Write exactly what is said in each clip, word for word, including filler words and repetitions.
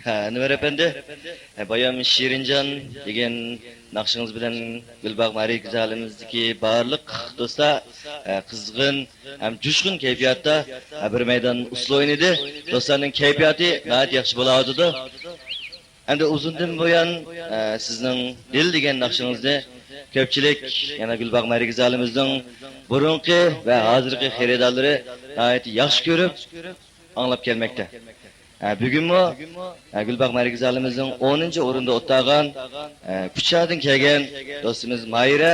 ھە، ئەنۋەر ئەپەندى، ھە، بايام شېرىنجان دېگەن ناخشىڭىز بىلەن گۈلباغ مەرىكە زالىمىزدىكى بارلىق دوستلار، ھە، قىزغىن ھەم جۇشقۇن كەيپىياتتا، ھە، بىر مەيدان ئۇسسۇل ئوينىدى. دوستلارنىڭ كەيپىياتى ناھايىتى ياخشى بولاۋاتىدۇ. ئەمدى ئۇزۇندىن بۇيان، ئە، سىزنىڭ دىل دېگەن ناخشىڭىزنى كۆپچىلىك، يەنە گۈلباغ مەرىكە زالىمىزنىڭ بۇرۇنقى ۋە ھازىرقى خېرىدارلىرى ناھايىتى ياخشى كۆرۈپ، ئاڭلاپ كەلمەكتە. ئە، بۈگۈنمۇ، ئە، گۈلباغ مەرىكە زالىمىزنىڭ ئونىنچى ئورۇندا ئولتۇرغان، ئە، كۇچادىن كەلگەن دوستىمىز ماھىرە،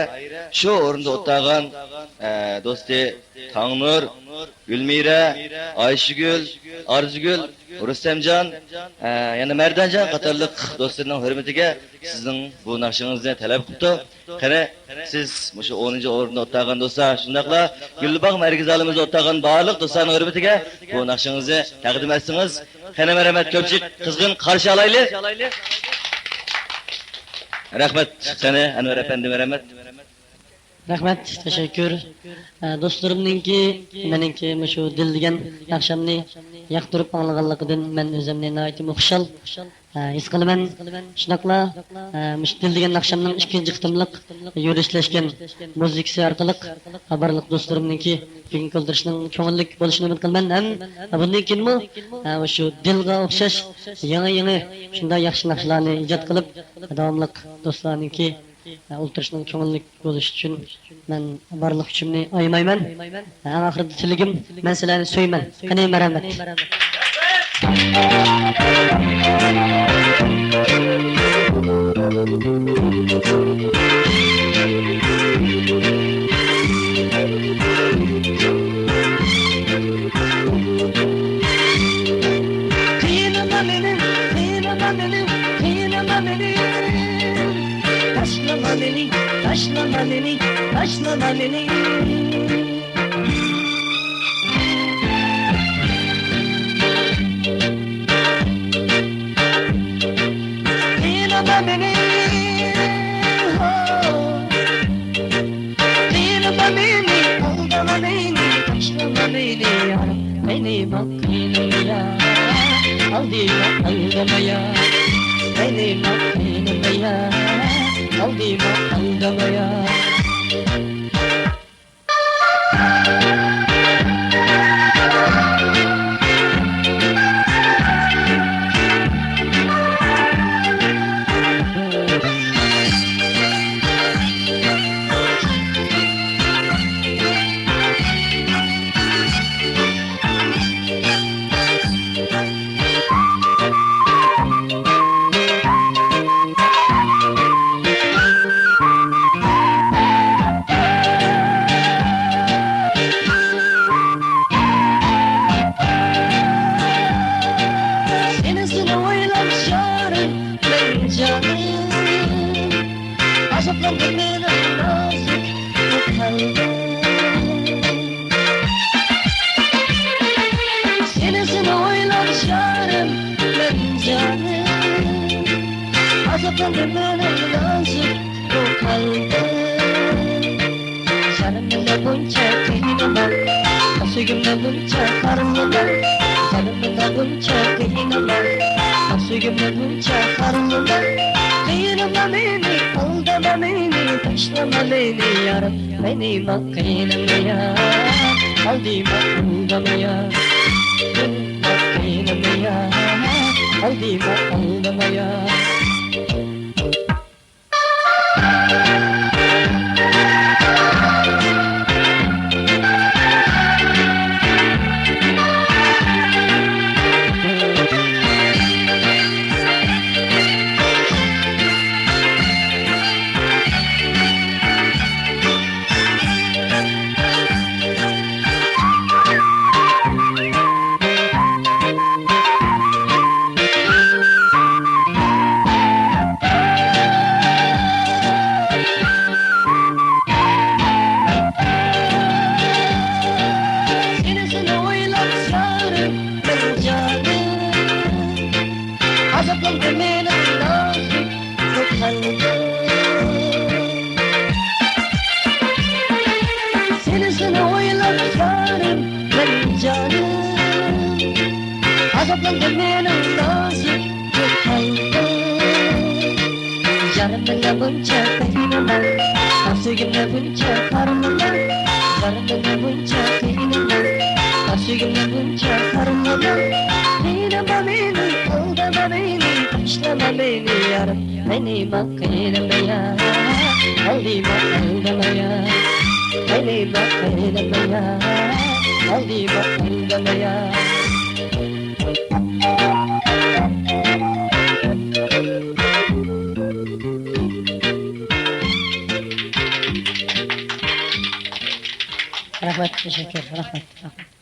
شۇ ئورۇندا ئولتۇرغان، ئە، دوستى تاڭنۇر، گۈلمىرە، ئايشىگۈل، ئارزۇگۈل، رۇستەمجان، ئە، يەنە مەردانجان قاتارلىق دوستلىرىنىڭ ھۆرمىتىگە سىزنىڭ بۇ ناخشىڭىزنى تەلەپ قىپتۇ. قېنى، سىز مۇشۇ ئونىنچى ئورۇندا ئولتۇرغان دوستلار، شۇنداقلا گۈلباغ مەرىكە زالىمىزدا ئولتۇرغان بارلىق دوستلارنىڭ ھۆرمىتىگە بۇ ناخشىڭىزنى تەقدىم ئەتسىڭىز. قېنى، مەرھەمەت، كۆپچىلىك قىزغىن قارشى ئالايلى. رەھمەت. قېنى، ئەنۋەر ئەپەندى، مەرھەمەت. رەھمەت، تەشەككۈر. ئە، دوستلىرىمنىڭكى، مېنىڭكى مۇشۇ دىل دېگەن ناخشامنى ياقتۇرۇپ ئاڭلىغانلىقىدىن مەن ئۆزۈمنى ناھايىتىمۇ خۇشال، ئە، ھېس قىلىمەن. شۇنداقلا، ئە، مۇشۇ دىل دېگەن ناخشامنىڭ ئىككىنچى قېتىملىق يۈرۈشلەشكەن مۇزىكىسى ئارقىلىق، ئە، بارلىق دوستلىرىمنىڭكى بۈگۈنكى ئولتۇرۇشنىڭ كۆڭۈللۈك بولۇشىنى ئۈمىد قىلىمەن. ھەم، ئە، بۇندىن كېيىنمۇ، ئە، مۇشۇ دىلغا ئوخشاش يېڭى-يېڭى شۇنداق ياخشى ناخشىلارنى ئىجاد قىلىپ، داۋاملىق دوستلارنىڭكى ئولتۇرۇشنىڭ كۆڭۈللۈك بولۇشى ئۈچۈن مەن بارلىق كۈچۈمنى ئايىمايمەن. ئەڭ ئاخىرىدا تىلىكىم، مەن سىلەرنى سۆيىمەن. قېنى، مەرھەمەت. قىينىما مېنى، قىينىما مېنى، قىينىما مېنى. تاشلىما مېنى، تاشلىما مېنى، تاشلىما مېنى. قىينىما مېنى، ھو. قىينىما مېنى، ئالدىما مېنى، تاشلىما مېنى، يار. قىينىما، قىينىما، يار. ئالدىما، ئالدىما، يار. قىينىما، قىينىما، يار. ئالدىما، ئالدىما، يار. سېنى، سېنى ئويلاپ يارىم، مەن جانىم. ئازابلاندى مېنىڭ نازۇك بۇ قەلبىم. سېنى، سېنى ئويلاپ يارىم، مەن جانىم. ئازابلاندى مېنىڭ نازۇك بۇ قەلبىم. جانىمنى بۇنچە قىينىما، سۆيگۈمنى بۇنچە خارلىما. جانىمنى بۇنچە قىينىما، سۆيگۈمنى بۇنچە خارلىما. قىينىما مېنى، ئالدىما مېنى، تاشلىما مېنى، يار. مېنى ما قىينىما، يار. ئالدىما، ئالدىما، يار. مېنى ما قىينىما، يار. ئالدىما، ئالدىما، يار. سېنى، سېنى ئويلاپ يارىم، مەن جانىم. ئازابلاندى مېنىڭ نازۇك بۇ قەلبىم. سېنى، سېنى ئويلاپ يارىم، مەن جانىم. ئازابلاندى مېنىڭ نازۇك بۇ بەرمىگىن بۇنچە قىينىما، سۆيگۈمنى بۇنچە قارىلىما. بەرمىگىن بۇنچە قىينىما، سۆيگۈمنى بۇنچە قارىلىما. قىينىما مېنى، ئالدىما مېنى، تاشلاما مېنى يارىم. مېنى ما قىينىما يا، ئالدىما ئالدىما يا. مېنى ما قىينىما يا، ئالدىما ئالدىما يا. رەھمەت، تەشەككۈر، رەھمەت، رەھمەت.